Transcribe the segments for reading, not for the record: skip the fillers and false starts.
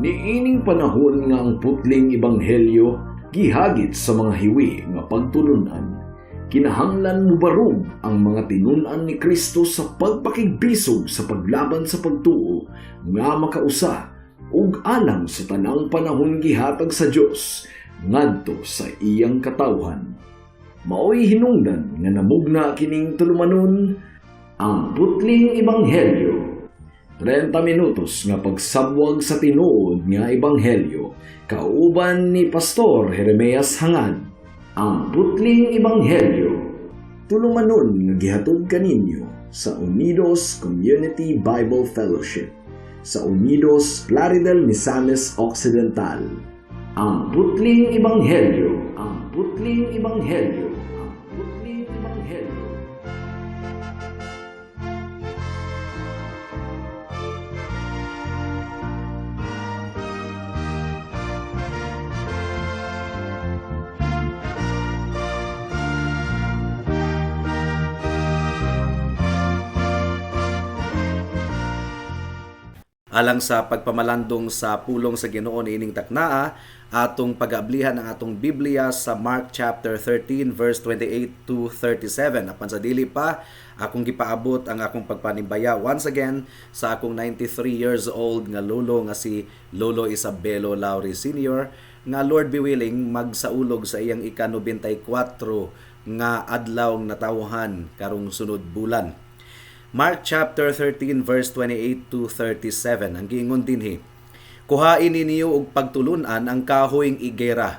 Niining panahon nga ang putling ebanghelyo gihagit sa mga hiwi nga pagtulunan, kinahanglan mubarog ang mga tinun-an ni Kristo sa pagpakigbisog sa paglaban sa pagtuo nga makausa ug alang sa tanang panahon gihatag sa Dios ngadto sa iyang katawhan. Maoy hinungdan nga namugna kining tulumanon, Ang Putling Ebanghelyo. 30 minutos nga pagsabwag sa tinuod nga ebanghelyo kauban ni Pastor Jeremias Hangad. Ang Putling Ebanghelyo. Tulumanon nga gihatod kaninyo sa Unidos Community Bible Fellowship sa Unidos, Plaridel, Misamis Occidental. Ang Putling Ebanghelyo. Ang Putling Ebanghelyo. Ang Putling Ebanghelyo. Alang sa pagpamalandong sa pulong sa Ginoo niining taknaa, atong pag-ablihan ang atong Biblia sa Mark chapter 13 verse 28 to 37. Apan sa dili pa, akong gipaabot ang akong pagpanimbaya once again sa akong 93 years old nga lolo nga si Lolo Isabelo Lauri Sr. nga Lord be willing magsaulog sa iyang ika-94 nga adlaw natawhan karong sunod bulan. Mark chapter 13 verse 28 to 37 ang giingon dinhi. Kuhain ninyo og pagtulun-an ang kahoyng igera.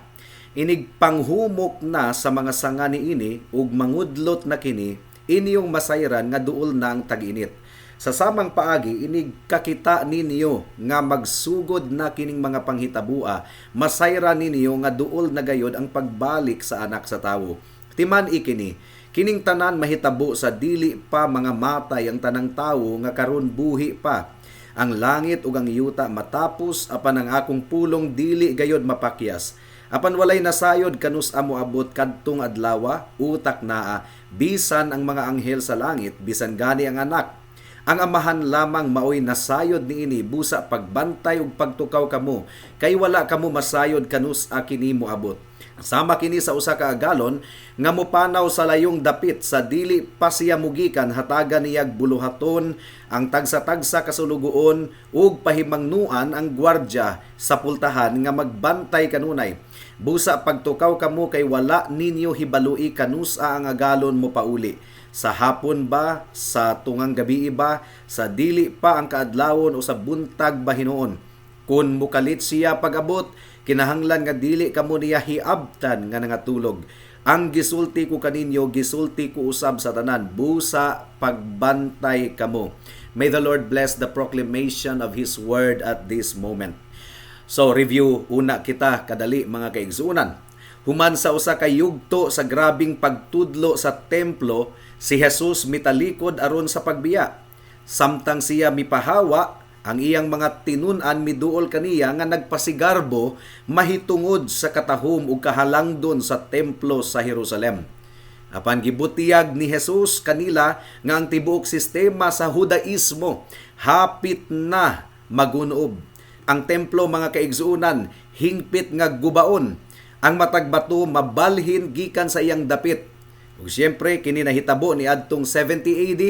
Inig panghumok na sa mga sanga niini ug mangudlot na kini, inyong masayran nga duol na ang tag-init. Sa samang paagi inig kakita ninyo nga magsugod na kining mga panghitabua, masayran ninyo nga duol na gayod ang pagbalik sa Anak sa Tawo. Timan ikini, kining tanan mahitabo sa dili pa mga matay ang tanang tawo nga karon buhi pa. Ang langit ug ang yuta matapos, apan ang akong pulong dili gayod mapakyas. Apan walay nasayod kanus-a moabot kadtong adlawa, utak naa, bisan ang mga anghel sa langit, bisan gani ang Anak. Ang Amahan lamang maoy nasayod niini. Busa pagbantay ug pagtukaw kamo, kay wala kamo masayod kanus-a kini moabot. Sama kini sa usa ka agalon nga mopanaw sa layong dapit. Sa dili pa siya mugikan, hatagan niyag buluhaton ang tagsa-tagsa kasulugoon ug pahimangnuan ang gwardya sa pultahan nga magbantay kanunay. Busa pagtukaw kamo, kay wala ninyo hibalui kanusa ang agalon mo pauli. Sa hapon ba, sa tungang gabi ba, sa dili pa ang kaadlawon o sa buntag ba hinuon. Kung mukalit siya pag-abot, kinahanglan nga dili kamo niya hiabtan nga nangatulog. Ang gisulti ko kaninyo, gisulti ko usab sa tanan: busa pagbantay kamo. May the Lord bless the proclamation of His word at this moment. So review una kita kadali, mga kaigsuonan. Human sa usa ka yugto sa grabing pagtudlo sa templo, si Jesus mitalikod aron sa pagbiya. Samtang siya mipahawa, ang iyang mga tinun-an miduol kaniya nga nagpasigarbo mahitungod sa katahom ug kahalangdon sa templo sa Jerusalem. Apan gibutiyag ni Jesus kanila nga ang tibuok sistema sa Hudaismo hapit na magunob. Ang templo, mga kaigsuonan, hingpit nga gubaon. Ang matag bato mabalhin gikan sa iyang dapit. Ug siyempre kini nahitabo ni adtong 70 AD.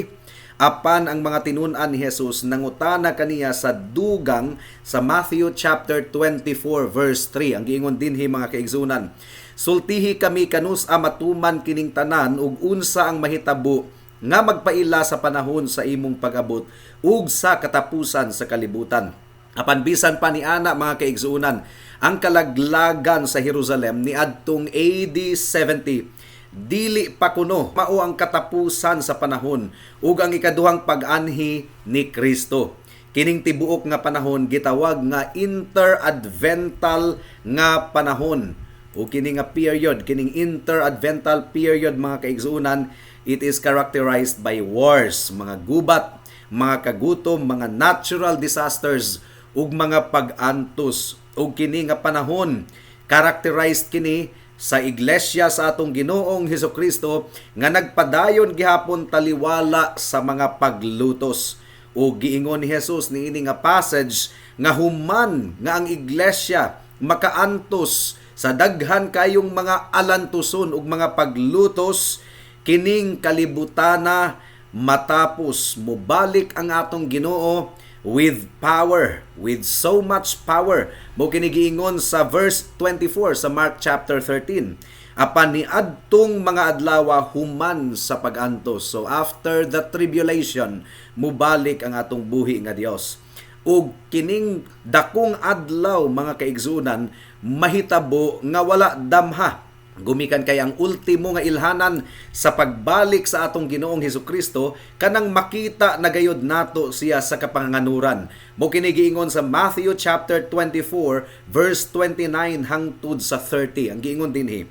Apan ang mga tinun-an ni Jesus nangutana kaniya sa dugang sa Matthew chapter 24 verse 3. Ang giingon dinhi, mga kaigsuonan: "Sultihi kami kanus-a matuman kining tanan ug unsa ang mahitabo nga magpaila sa panahon sa imong pag-abot ug sa katapusan sa kalibutan." Apan bisan pa ni ana, mga kaigsuonan, ang kalaglagan sa Jerusalem ni adtong AD 70 dili pa kuno mao ang katapusan sa panahon ug ang ikaduhang pag-anhi ni Kristo. Kining tibuok nga panahon gitawag nga interadvental nga panahon. O kini nga period, kining interadvental period, mga kaigsuonan, it is characterized by wars, mga gubat, mga kagutom, mga natural disasters ug mga pag-antos. Ug kini nga panahon characterized kini sa iglesia sa atong Ginoong Hesukristo nga nagpadayon gihapon taliwala sa mga paglutos. O giingon ni Jesus niini nga passage nga human nga ang iglesia makaantos sa daghan kayong mga alantuson ug mga paglutos, kining kalibutana matapos, mobalik ang atong Ginoo with power, with so much power. Mo kini giingon sa verse 24 sa Mark chapter 13. Apan niadtong mga adlawa human sa pag-antos. So after the tribulation, mubalik ang atong buhi nga Dios. Ug kining dakong adlaw, mga kaigsunan, mahitabo nga wala damha. Gumikan kay ang ultimo nga ilhanan sa pagbalik sa atong Ginoong Hesukristo kanang makita na gayud nato siya sa kapanganuran. Mo kini giingon sa Matthew chapter 24 verse 29 hangtod sa 30. Ang giingon dinhi: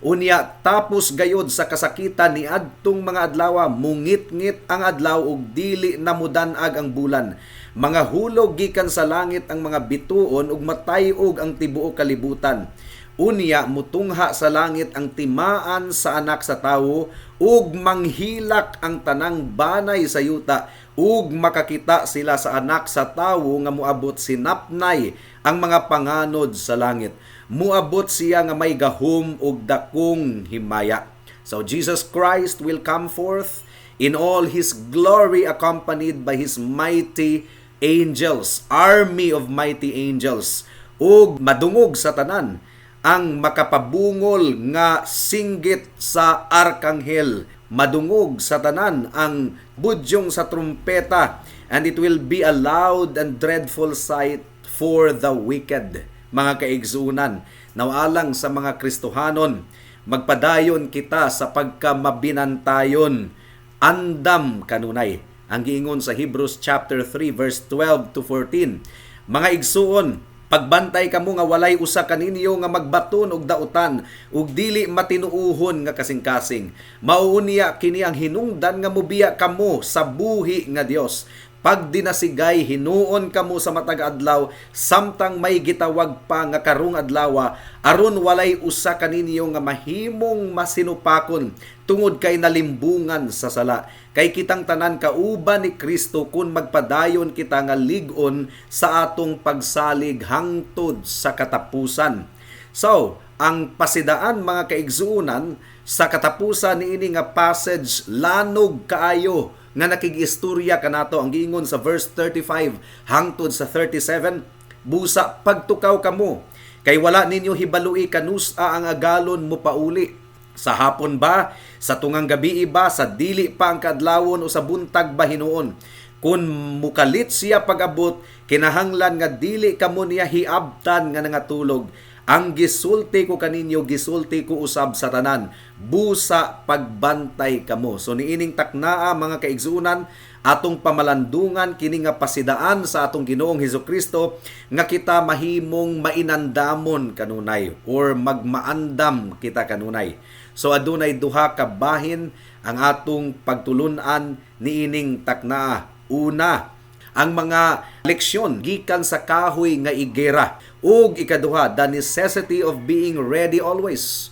"Unya tapos gayod sa kasakitan ni adtong mga adlawa, mungitngit ang adlaw ug dili na mudan-ag ang bulan. Mga hulog gikan sa langit ang mga bituon ug matay-og ang tibuok kalibutan. Unya mutungha sa langit ang timaan sa Anak sa Tawo ug manghilak ang tanang banay sa yuta ug makakita sila sa Anak sa Tawo nga moabot sinapnay ang mga panganod sa langit. Muabot siya nga may gahom ug dakong himaya." So Jesus Christ will come forth in all his glory, accompanied by his mighty angels, army of mighty angels, ug madungog sa tanan ang makapabungol nga singgit sa arkanghel. Madungog sa tanan ang budyong sa trumpeta, and it will be a loud and dreadful sight for the wicked. Mga kaigsunan, nawalang sa mga Kristohanon, magpadayon kita sa pagkamabinantayon, andam kanunay. Ang giingon sa Hebrews chapter 3 verse 12 to 14. "Mga igsuon, pagbantay kamo nga walay usa kaninyo nga magbaton og dautan ug dili matinuohon nga kasing-kasing. Mao unya kini ang hinungdan nga mobiya kamo sa buhi nga Dios. Pagdinasigay hinuon kamo sa matag adlaw samtang may gitawag pa nga karong adlawa, aron walay usa kaninyo nga mahimong masinupakon tungod kay nalimbungan sa sala. Kay kitang tanan kauban ni Kristo kun magpadayon kita nga lig-on sa atong pagsalig hangtod sa katapusan." So, ang pasidaan, mga kaigsuonan, sa katapusan niini nga passage, lanog kaayo nga nakig-istorya kanato. Ang giingon sa verse 35 hangtod sa 37: "Busa pagtukaw kamo kay wala ninyo hibalui kanusa ang agalon mo pauli. Sa hapon ba, sa tungang gabi ba, sa dili pa ang kadlawon o sa buntag ba hinuon. Kung mukalit siya pag-abot, kinahanglan nga dili kamo niya hiabtan nga nangatulog. Ang gisulti ko kaninyo, gisulti ko usab sa tanan. Busa pagbantay kamo." So niining taknaa, mga kaigsunan, atong pamalandungan kini nga pasidaan sa atong Ginoong Hesus Kristo nga kita mahimong mainandamon kanunay or magmaandam kita kanunay. So adunay duha ka bahin ang atong pagtulunan niining taknaa. Una, ang mga leksyon gikan sa kahoy nga igera, ug ikaduha, the necessity of being ready always.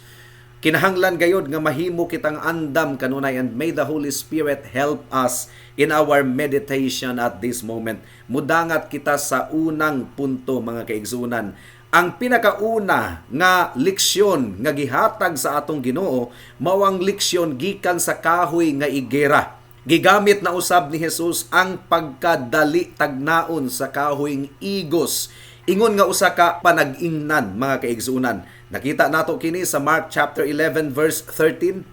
Kinahanglan gayod nga mahimo kitang andam kanunay, and may the Holy Spirit help us in our meditation at this moment. Mudangat kita sa unang punto, mga kaigsunan. Ang pinakauna nga leksyon nga gihatag sa atong Ginoo mao ang leksyon gikan sa kahoy nga igera. Gigamit na usab ni Jesus ang pagkadali tagnaon sa kahoyng igos ingon nga usa ka panag-ingnan, mga kaigsunan. Nakita nato kini sa Mark chapter 11 verse 13.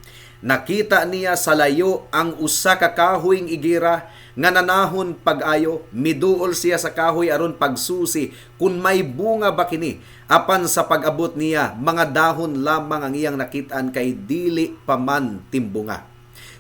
Nakita niya sa layo ang usa ka kahoyng igira nga nanahon pag-ayo. Miduol siya sa kahoy aron pagsusi kung may bunga ba kini. Apan sa pag-abot niya, mga dahon lamang ang iyang nakitaan kay dili pa man timbunga.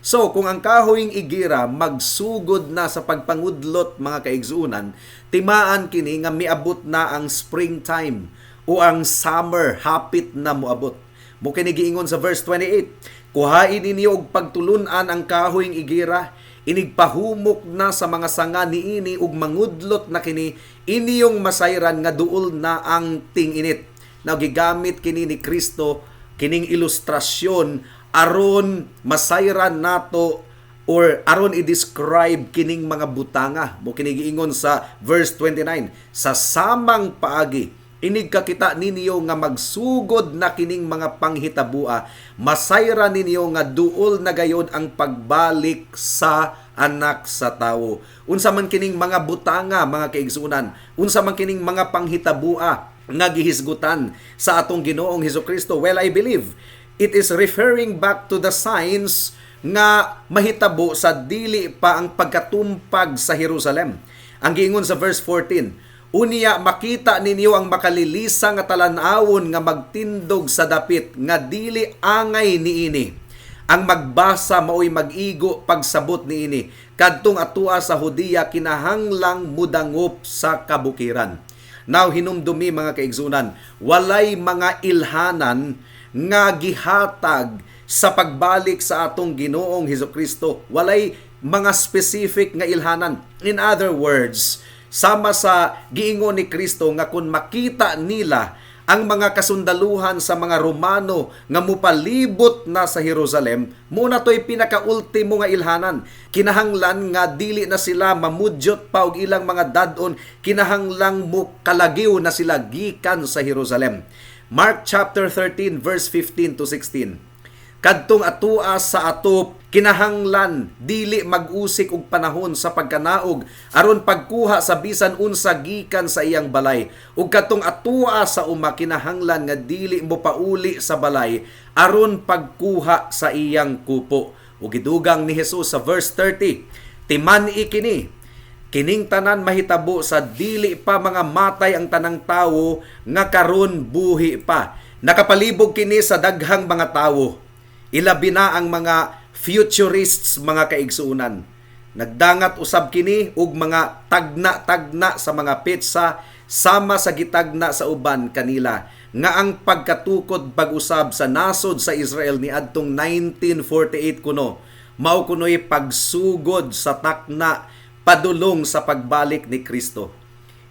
So, kung ang kahoyng igira magsugod na sa pagpangudlot, mga kaigsuunan, timaan kini nga miabot na ang springtime o ang summer, hapit na moabot. Mo kini giingon sa verse 28, "Kuhain ninyo og pagtulun-an ang kahoyng igira, inigpahumok na sa mga sanga niini ug mangudlot na kini, inyong masayran nga duol na ang ting-init." Now, gigamit kini ni Kristo kining ilustrasyon aron masayran nato Or aron i-describe kining mga butanga mo kini giingon sa verse 29, "Sa samang paagi, inig kakita ninyo nga magsugod na kining mga panghitabua, masayra ninyo nga duol na gayod ang pagbalik sa Anak sa Tawo." Unsa man kining mga butanga, mga kaigsunan? Unsa man kining mga panghitabua nga gihisgutan sa atong Ginoong Hesus Kristo? Well, I believe it is referring back to the signs nga mahitabo sa dili pa ang pagkatumpag sa Jerusalem. Ang giingon sa verse 14, "Unya makita ninyo ang makalilisa nga talan-awon nga magtindog sa dapit nga dili angay niini. Ang magbasa maoy mag-igo pagsabot niini. Kadtong atua sa Judea kinahanglang mudangop sa kabukiran." Now hinumdumi, mga kaigsunan, walay mga ilhanan nga gihatag sa pagbalik sa atong Ginoong Hesus Kristo. Walay mga specific nga ilhanan. In other words, sama sa giingon ni Kristo nga kung makita nila ang mga kasundaluhan sa mga Romano nga mupalibot na sa Jerusalem, mao na to'y pinakaultimo nga ilhanan. Kinahanglan nga dili na sila mamudyot pa og ilang mga dad-on, kinahanglang mo kalagiw na sila gikan sa Jerusalem. Mark chapter 13 verse 15 to 16. "Kadtong atua sa atop kinahanglan dili mag-usik og panahon sa pagkanaog aron pagkuha sa bisan unsa gikan sa iyang balay, ug kadtong atua sa uma kinahanglan nga dili mo pauli sa balay aron pagkuha sa iyang kupo." Ug gidugang ni Jesus sa verse 30, "Timan-i kini, kining tanan mahitabo sa dili pa mga matay ang tanang tawo nga karon buhi pa." Nakapalibog kini sa daghang mga tawo, ilabi na ang mga futurists, mga kaigsuunan. Nagdangat usab kini og mga tagna-tagna sa mga petsa sama sa gitagna sa uban kanila nga ang pagkatukod pag-usab sa nasod sa Israel niadtong 1948 kuno mao kuno'y pagsugod sa takna padulong sa pagbalik ni Kristo.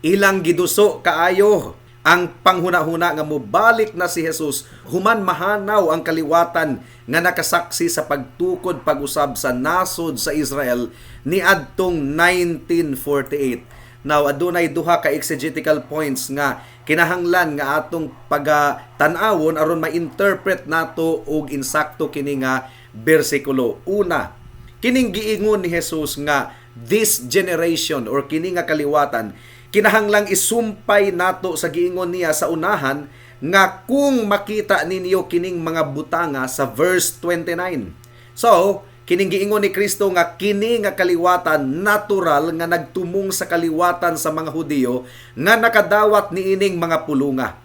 Ilang giduso kaayo ang panghuna-huna nga mobalik na si Jesus human mahanaw ang kaliwatan nga nakasaksi sa pagtukod pag-usab sa nasod sa Israel niadtong 1948. Now, adunay duha ka exegetical points nga kinahanglan nga atong pagatan-awon aron ma-interpret nato og insakto kini nga bersikulo. Una, kining giingon ni Jesus nga "this generation" or kini nga kaliwatan, kinahanglang isumpay nato sa giingon niya sa unahan nga "kung makita ninyo kining mga butanga" sa verse 29. So, kining giingon ni Kristo nga kini nga kaliwatan, natural nga nagtumong sa kaliwatan sa mga Hudiyo nga nakadawat niining mga pulunga.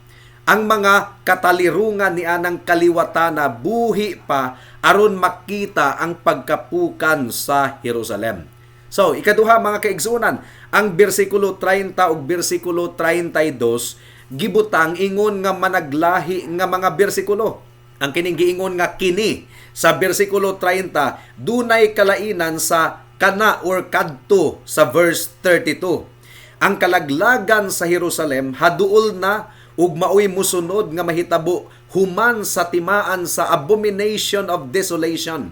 Ang mga katalirungan ni anang kaliwatan na buhi pa aron makita ang pagkapukan sa Jerusalem. So, ikaduha, mga kaigsunan, ang bersikulo 30 ug bersikulo 32 gibutang ingon nga managlahi nga mga bersikulo. Ang kining giingon nga "kini" sa bersikulo 30 dunay kalainan sa "kana" or "kadto" sa verse 32. Ang kalaglagan sa Jerusalem haduol na ug maoy musunod nga mahitabo human sa timaan sa abomination of desolation.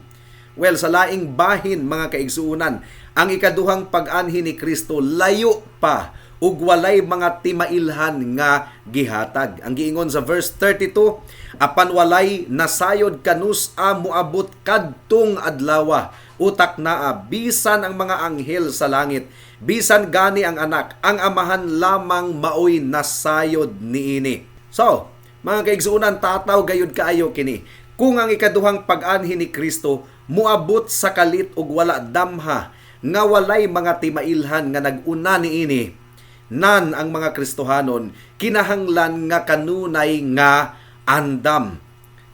Well, sa laing bahin, mga kaigsuunan, ang ikaduhang pag-anhi ni Kristo layo pa ug walay mga timailhan nga gihatag. Ang giingon sa verse 32, "Apan walay nasayod kanus-a moabot kadtong adlawa utak naa, bisan ang mga anghel sa langit, bisan gani ang Anak, ang Amahan lamang maoy nasayod niini." So, mga kaigsuunan, tataw gayud kaayo kini. Kung ang ikaduhang pag-anhi ni Kristo moabot sa kalit ug wala damha nga walay mga timailhan nga nag-una niini, nan ang mga Kristohanon kinahanglan nga kanunay nga andam.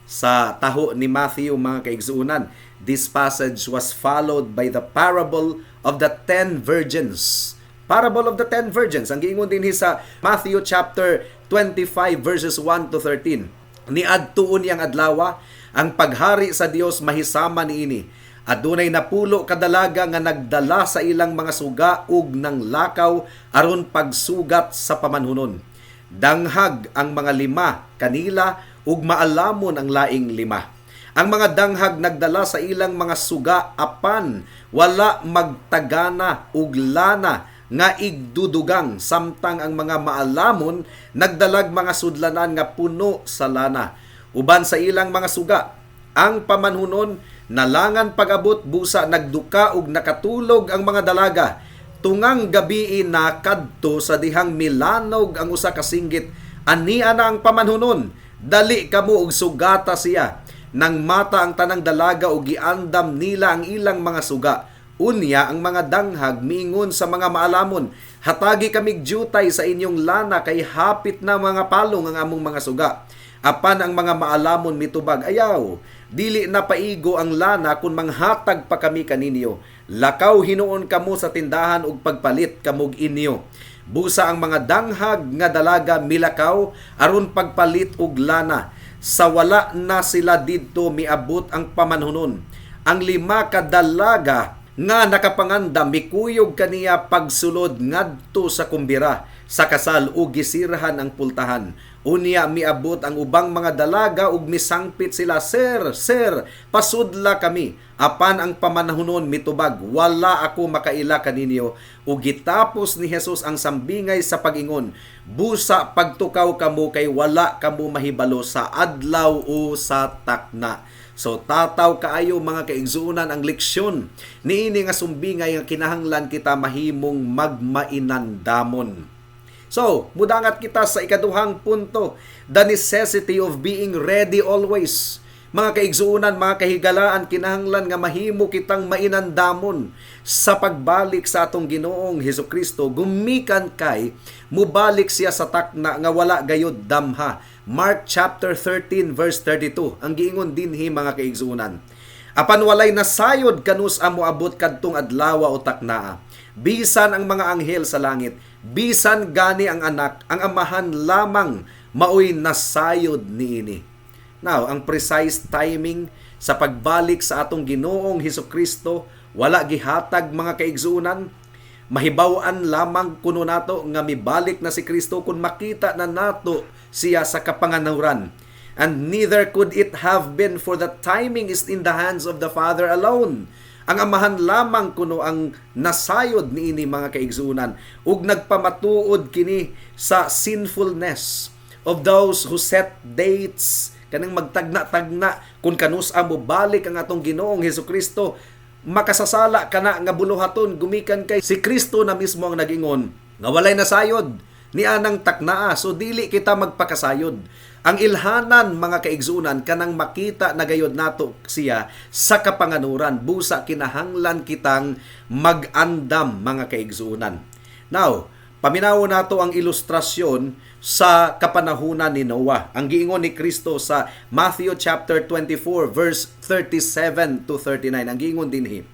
Sa taho ni Matthew, mga kaigsuunan, this passage was followed by the parable of the 10 virgins. Parable of the 10 virgins. Ang giingon din sa Matthew chapter 25 verses 1 to 13. "Niadto unyang adlawa, ang paghari sa Dios mahisama niini. Adunay 10 ka dalaga nga nagdala sa ilang mga suga ug nanglakaw aron pagsugat sa pamanhunon. Danghag ang mga lima kanila ug maalamon ang laing lima. Ang mga danghag nagdala sa ilang mga suga, apan wala magtagana og lana nga igdudugang, samtang ang mga maalamon nagdalag mga sudlanan nga puno sa lana uban sa ilang mga suga. Ang pamanhunon nalangan pag-abot, busa nagduka ug nakatulog ang mga dalaga. Tungang gabii na kadto sa dihang milanog ang usa ka singgit, "Ania na ang pamanhunon, dali kamo og sugata siya." Nang mata ang tanang dalaga ug giandam nila ang ilang mga suga. Unya ang mga danghag miingon sa mga maalamon, "Hatagi kamig jutay sa inyong lana kay hapit na mga palong ang among mga suga." Apan ang mga maalamon mitubag, "Ayaw, dili na paigo ang lana kung manghatag pa kami kaninyo. Lakaw hinuon kamo sa tindahan ug pagpalit kamog inyo." Busa ang mga danghag nga dalaga milakaw aron pagpalit og lana. Sa wala na sila didto, miabot ang pamanhunon. Ang 5 ka dalaga nga nakapanganda mikuyog kaniya pagsulod ngadto sa kumbira sa kasal ug gisirhan ang pultahan. Unya miabot ang ubang mga dalaga ug misangpit sila, "Sir, sir, pasudla kami." Apan ang pamanhunon mitubag, "Wala ako makaila kaninyo." Ug gitapos ni Jesus ang sambingay sa pag-ingon, "Busa pagtukaw kamo kay wala kamo mahibalo sa adlaw o sa takna." So tataw kaayo, mga kaigsuonan, ang leksyon niini nga sumbingay nga kinahanglan kita mahimong magmainandamon. So, mudangat kita sa ikaduhang punto, the necessity of being ready always. Mga kaigsuonan, mga kahigalaan, kinahanglan nga mahimo kitang mainandamon sa pagbalik sa atong Ginoong Hesukristo, gumikan kay mubalik siya sa takna nga wala gayud damha. Mark chapter 13 verse 32. Ang giingon dinhi, mga kaigsuonan, "Apan walay nasayod kanus-a moabot kadtong adlaw o taknaa, bisan ang mga anghel sa langit, bisan gani ang Anak, ang Amahan lamang maoy nasayod niini." Now, ang precise timing sa pagbalik sa atong Ginoong Hesukristo wala gihatag, mga kaigsuonan. Mahibaw-an lamang kuno nato nga mibalik na si Kristo kung makita na nato siya sa kapanganuran. And neither could it have been, for the timing is in the hands of the Father alone. Ang Amahan lamang kuno ang nasayod niini, mga kaigsuonan, ug nagpamatuod kini sa sinfulness of those who set dates, kanang magtagna-tagna kung kanus-a mo balik ang atong Ginoong Hesukristo. Makasasala kana nga buluhaton gumikan kay si Kristo na mismo ang nagingon nga walay nasayod ni anang taknaa, so dili kita magpakasayod. Ang ilhanan, mga kaigsuonan, kanang makita na gayod nato siya sa kapanganuran. Busa kinahanglan kitang mag-andam, mga kaigsuonan. Now, paminawo nato ang ilustrasyon sa kapanahunan ni Noah. Ang giingon ni Kristo sa Matthew chapter 24 verse 37 to 39. Ang giingon dinhi,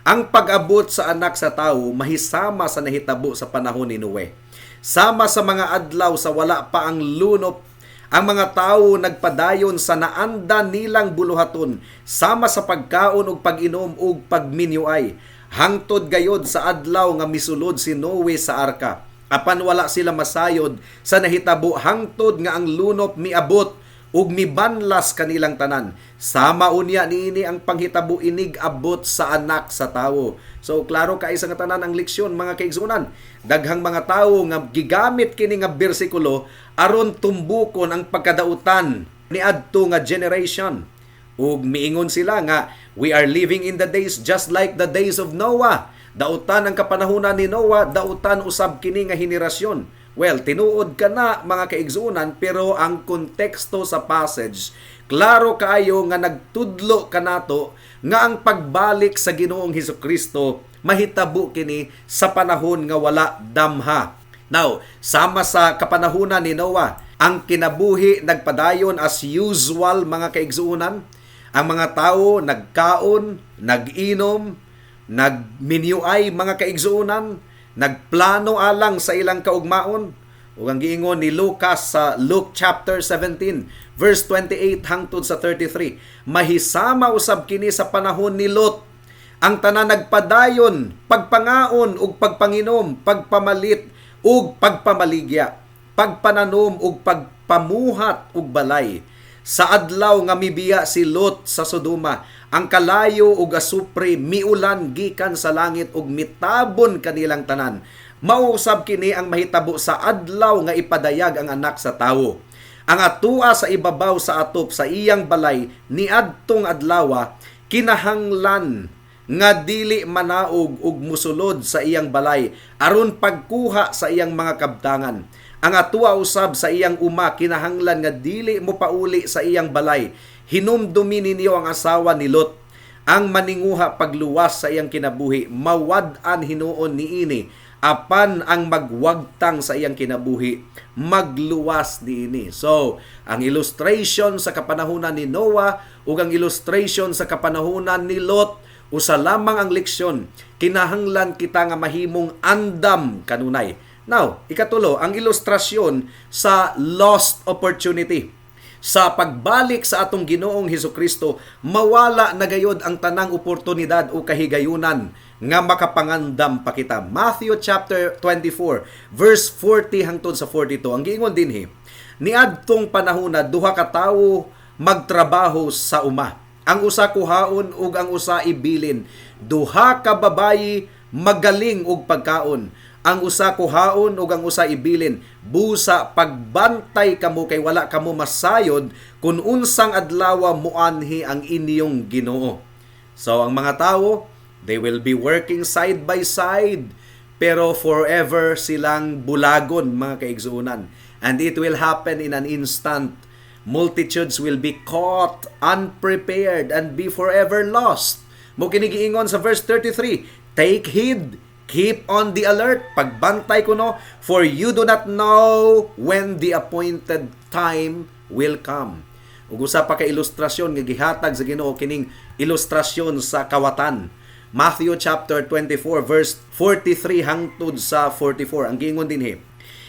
"Ang pag-abot sa Anak sa Tawo mahisama sa nahitabo sa panahon ni Noe. Sama sa mga adlaw sa wala pa ang lunop, ang mga tawo nagpadayon sa naanda nilang buluhaton, sama sa pagkaon ug pag-inom ug pagminyuay, hangtod gayod sa adlaw nga misulod si Noe sa arka. Apan wala sila masayod sa nahitabo hangtod nga ang lunop miabot ug mibanlas kanilang tanan. Sama unya niini ang panghitabo inig abot sa Anak sa Tawo." So klaro kay sa nga tanan ang leksyon, mga kaigsuonan. Daghang mga tawo nga gigamit kini nga bersikulo aron tumbukon ang pagkadautan niadto nga generation. Ug miingon sila nga we are living in the days just like the days of Noah. Dautan ang kapanahunan ni Noah, dautan usab kini nga henerasyon. Well, tinuod kana, mga kaigsuonan, pero ang konteksto sa passage, klaro kaayo nga nagtudlo kanato nga ang pagbalik sa Ginoong Hesukristo mahitabo kini sa panahon nga wala damha. Now, sama sa kapanahunan ni Noah, ang kinabuhi nagpadayon as usual, mga kaigsuonan. Ang mga tao nagkaon, nag-inom, nagminyuay, mga kaigsuonan, nagplano alang sa ilang kaugmaon. Ug ang giingon ni Lucas sa Luke chapter 17 verse 28 hangtod sa 33, "Mahisama usab kini sa panahon ni Lot. Ang tanan nagpadayon, pagpangaon ug pagpanginom, pagpamalit ug pagpamaligya, pagpananom ug pagpamuhat og balay. Sa adlaw nga mibiya si Lot sa Sodoma, ang kalayo ug asupre miulan gikan sa langit ug mitabon kanilang tanan. Mao usab kini ang mahitabo sa adlaw nga ipadayag ang Anak sa Tawo. Ang atua sa ibabaw sa atop sa iyang balay niadtong adlawa, kinahanglan nga dili manaog ug musulod sa iyang balay aron pagkuha sa iyang mga kabtangan. Ang atua usab sa iyang uma, kinahanglan nga dili mo pauli sa iyang balay. Hinumdumi ninyo ang asawa ni Lot. Ang maninguha pagluwas sa iyang kinabuhi, mawad-an hinuon niini, apan ang magwagtang sa iyang kinabuhi, magluwas niini. So, ang illustration sa kapanahunan ni Noah ug ang illustration sa kapanahunan ni Lot, usa lamang ang leksyon. Kinahanglan kita nga mahimong andam kanunay. Now, ikatulo, ang ilustrasyon sa lost opportunity. Sa pagbalik sa atong Ginoong Hesukristo, mawala na gayod ang tanang oportunidad o kahigayunan nga makapangandam pa kita. Matthew chapter 24, verse 40 hangtod sa 42. Ang giingon dinhi, niadtong panahona, duha ka tawo magtrabaho sa uma. Ang usa kuhaon ug ang usa ibilin. Duha ka babayi magaling og pagkaon. Ang usa kuhaon ug ang usa ibilin. Busa pagbantay kamo, kay wala kamo masayod kung unsang adlaw muanhi ang inyong Ginoo. So ang mga tao, they will be working side by side, pero forever silang bulagon, mga kaigsuonan. And it will happen in an instant. Multitudes will be caught unprepared and be forever lost. Mao kini giingon sa verse 33, "Take heed, keep on the alert," pagbantay kuno, "for you do not know when the appointed time will come." Ug usa pa ka ilustrasyon nga gihatag sa Ginoo, kining ilustrasyon sa kawatan. Matthew chapter 24 verse 43 hangtod sa 44. Ang giingon dinhi,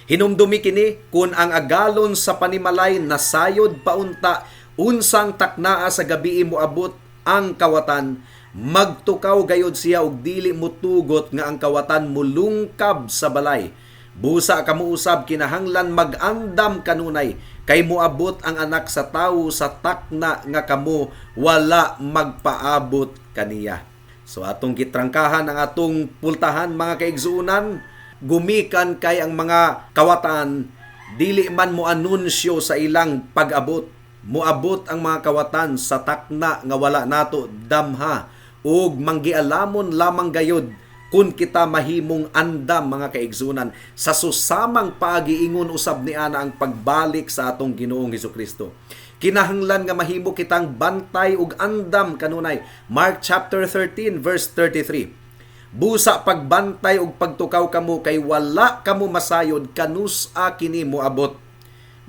"Hinumdumi kini, kun ang agalon sa panimalay nasayod paunta unsang taknaa sa gabii moabot ang kawatan, magtukaw gayod siya og dili mutugot nga ang kawatan mulungkab sa balay. Busa kamo usab kinahanglan mag-andam kanunay, kay moabot ang Anak sa Tawo sa takna nga kamo wala magpaabot kaniya." So atong gitrangkahan ang atong pultahan, mga kaigsuonan, gumikan kay ang mga kawatan dili man mo anunsyo sa ilang pag-abot. Moabot ang mga kawatan sa takna nga wala nato damha ug manggialamon lamang gayod kun kita mahimong andam, mga kaigsuonan, sa susamang pagiingon usab ni ana ang pagbalik sa atong Ginoong Hesukristo. Kinahanglan nga mahimo kitang bantay ug andam kanunay. Mark chapter 13 verse 33. "Busa pagbantay ug pagtukaw kamo, kay wala kamo masayod kanus-a kini moabot."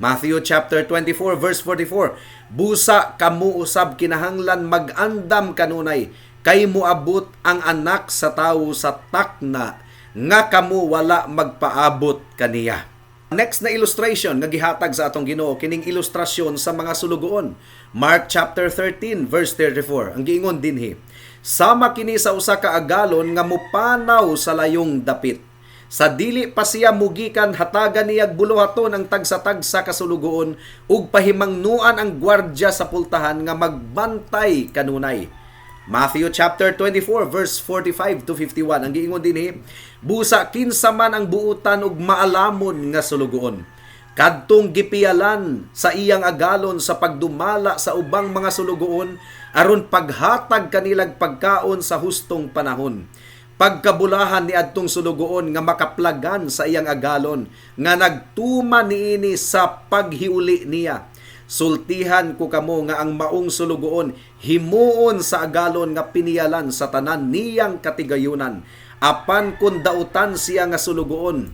Matthew chapter 24 verse 44. "Busa kamo usab kinahanglan mag-andam kanunay, kay moabot ang Anak sa Tawo sa takna nga kamo wala magpaabot kaniya." Next na illustration nga gihatag sa atong Ginoo, kining ilustrasyon sa mga sulugoon. Mark chapter 13 verse 34. Ang giingon dinhi, "Sama kini sa usa ka agalon nga mupanaw sa layong dapit. Sa dili pa siya mugikan, hatagan niyag buluhaton ang tagsa-tagsa ka sulugoon ug pahimangnuan ang gwardya sa pultahan nga magbantay kanunay." Matthew chapter 24 verse 45 to 51. Ang giingon dinhi, "Busa kinsa man ang buutan ug maalamon nga sulugoon kadtong gipiyalan sa iyang agalon sa pagdumala sa ubang mga sulugoon aron paghatag kanilag pagkaon sa hustong panahon? Pagkabulahan ni adtong sulugoon nga makaplagan sa iyang agalon nga nagtuman niini sa paghiuli niya. Sultihan ko kamo nga ang maong sulugoon himuon sa agalon nga piniyalan sa tanan niyang katigayunan. Apan kun dautan siya nga sulugoon,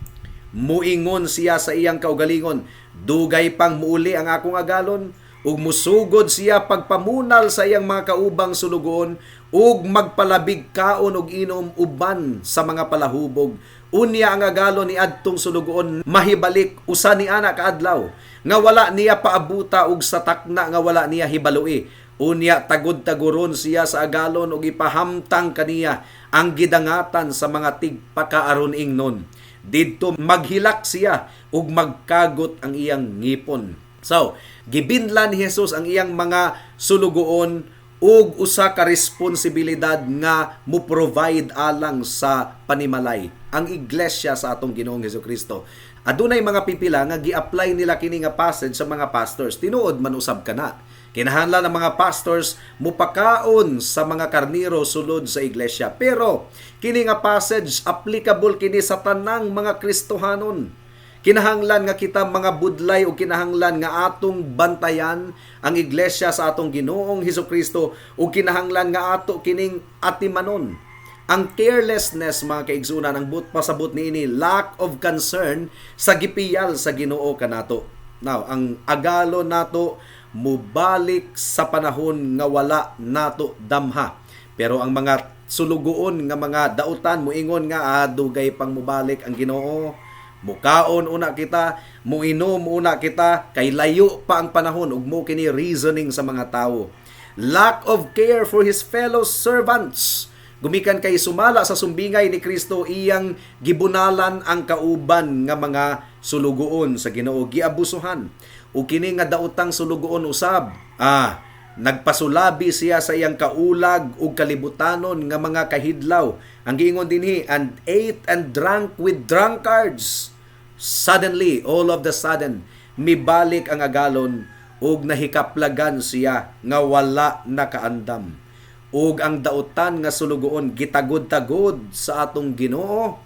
muingon siya sa iyang kaugalingon, 'Dugay pang muuli ang akong agalon,' ug musugod siya pagpamunal sa iyang mga kaubang sulugoon ug magpalabig kaon ug inom uban sa mga palahubog. Unya ang agalon ni adtong sulugoon mahibalik usa ni ana kaadlaw nga wala niya paabuta ug sa takna nga wala niya hibaloi. Unya tagud-taguron siya sa agalon ug ipahamtang kaniya ang gidangatan sa mga tigpakaaron ingnon. Didto maghilak siya ug magkagot ang iyang ngipon." So, gibinlan ni Jesus ang iyang mga sulugoon ug usa ka responsibilidad nga mo provide alang sa panimalay, ang iglesia sa atong Ginoong Hesukristo. Adunay mga pipila nga gi-apply nila kini nga passage sa mga pastors. Tinuod man usab kana. Kinahanglan ang mga pastors mupakaon sa mga karniro sulod sa iglesia. Pero kini nga passage, applicable kini sa tanang mga Kristohanon. Kinahanglan nga kita mga budlay o kinahanglan nga atong bantayan ang iglesia sa atong Ginoong Hesukristo ug kinahanglan nga ato kining atimanon. Ang carelessness, mga kaigsunan, ang buot pasabot niini, lack of concern sa gipiyal sa Ginoo kanato. Now, ang agalon nato mubalik sa panahon nga wala nato damha. Pero ang mga sulugoon nga mga dautan muingon nga dugay pang mubalik ang Ginoo. Mukaon una kita, muinom una kita, kay layo pa ang panahon, ug mao kini reasoning sa mga tawo. Lack of care for his fellow servants. Gumikan kay sumala sa sumbingay ni Kristo, iyang gibunalan ang kauban nga mga sulugoon sa Ginoo, giabusuhan. Ug kini nga daotang sulugoon usab, nagpasulabi siya sa iyang kaulag ug kalibutanon nga mga kahidlaw. Ang giingon dinhi, "and ate and drank with drunkards." Suddenly, all of the sudden, mibalik ang agalon ug nahikaplagan siya nga wala nakaandam. Ug ang dautan nga sulugoon gitagod-tagod sa atong Ginoo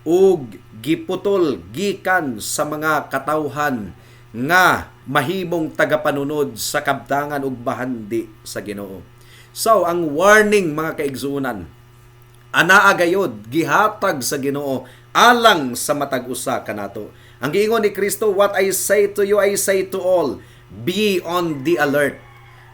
ug giputol gikan sa mga katawhan nga mahimong tagapanunod sa kabtangan ug bahandi sa Ginoo. So, ang warning, mga kaigsuonan, anaa gayod gihatag sa Ginoo alang sa matag usa kanato. Ang giingon ni Kristo, "What I say to you, I say to all, be on the alert."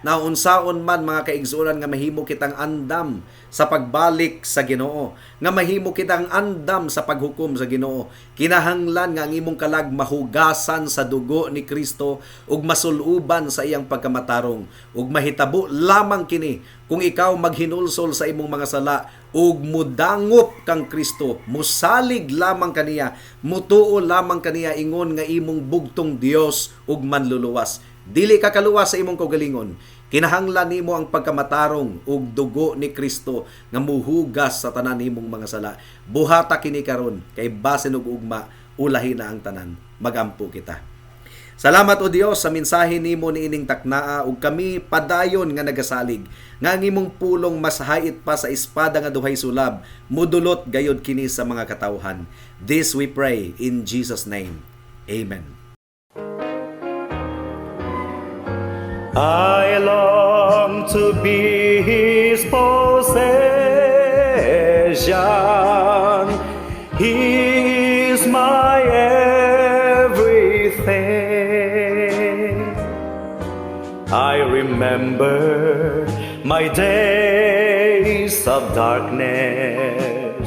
Now, unsaon man, mga kaigsuonan, nga mahimo kitang andam sa pagbalik sa Ginoo, nga mahimo kitang andam sa paghukom sa Ginoo? Kinahanglan nga ang imong kalag mahugasan sa dugo ni Kristo ug masuluban sa iyang pagkamatarong. Ug mahitabo lamang kini kung ikaw maghinulsol sa imong mga sala ug mudangop kang Kristo, musalig lamang kaniya, mutuo lamang kaniya ingon nga imong bugtong Dios ug manluluwas. Dili ka kaluwas sa imong kaugalingon. Kinahanglan nimo ang pagkamatarong ug dugo ni Kristo nga muhugas sa tanan nimong mga sala. Buhata kini karon kay basin og ugma, ulahi na ang tanan. Magampo kita. Salamat, O Dios, sa mensahe nimo niining taknaa ug kami padayon nga nagasalig nga ang imong pulong mas hait pa sa espada nga duhay sulab, mudulot gayod kini sa mga katawhan. This we pray in Jesus' name. Amen. I long to be his possession. He is my everything. I remember my days of darkness,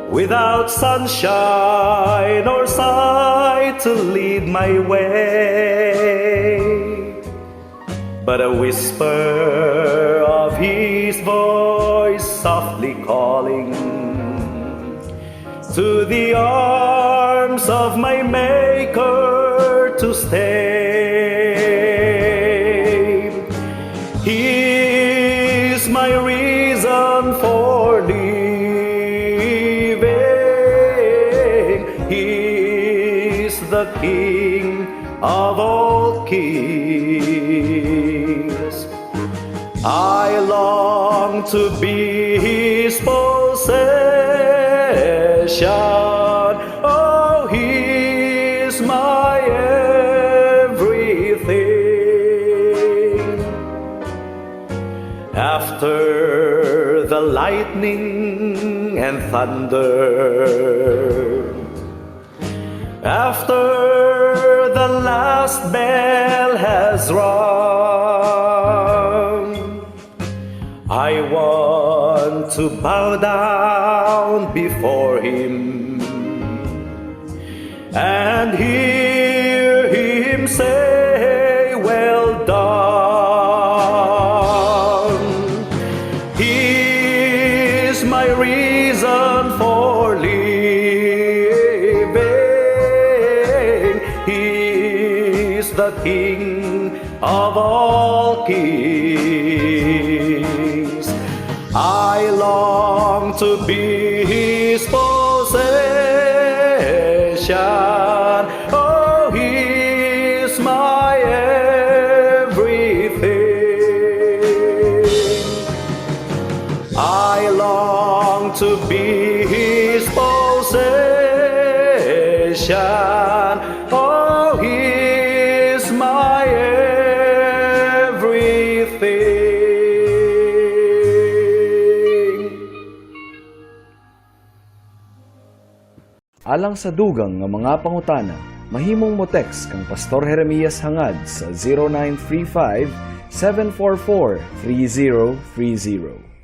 without sunshine or sight to lead my way. But a whisper of his voice softly calling to the arms of my Maker to stay. He is my reason for living. He is the King of all kings. I long to be his possession. Oh, he is my everything. After the lightning and thunder, after the last bell has rung, I want to bow down before him and hear him say, "Well done." He is my reason for living. He is the King of all kings. I long to be His possession. Oh, He's my everything. I long to be His possession. Oh, He's my everything. Alang sa dugang nga mga pangutana, mahimong mo text kang Pastor Jeremias Hangad sa 0935 744 3030.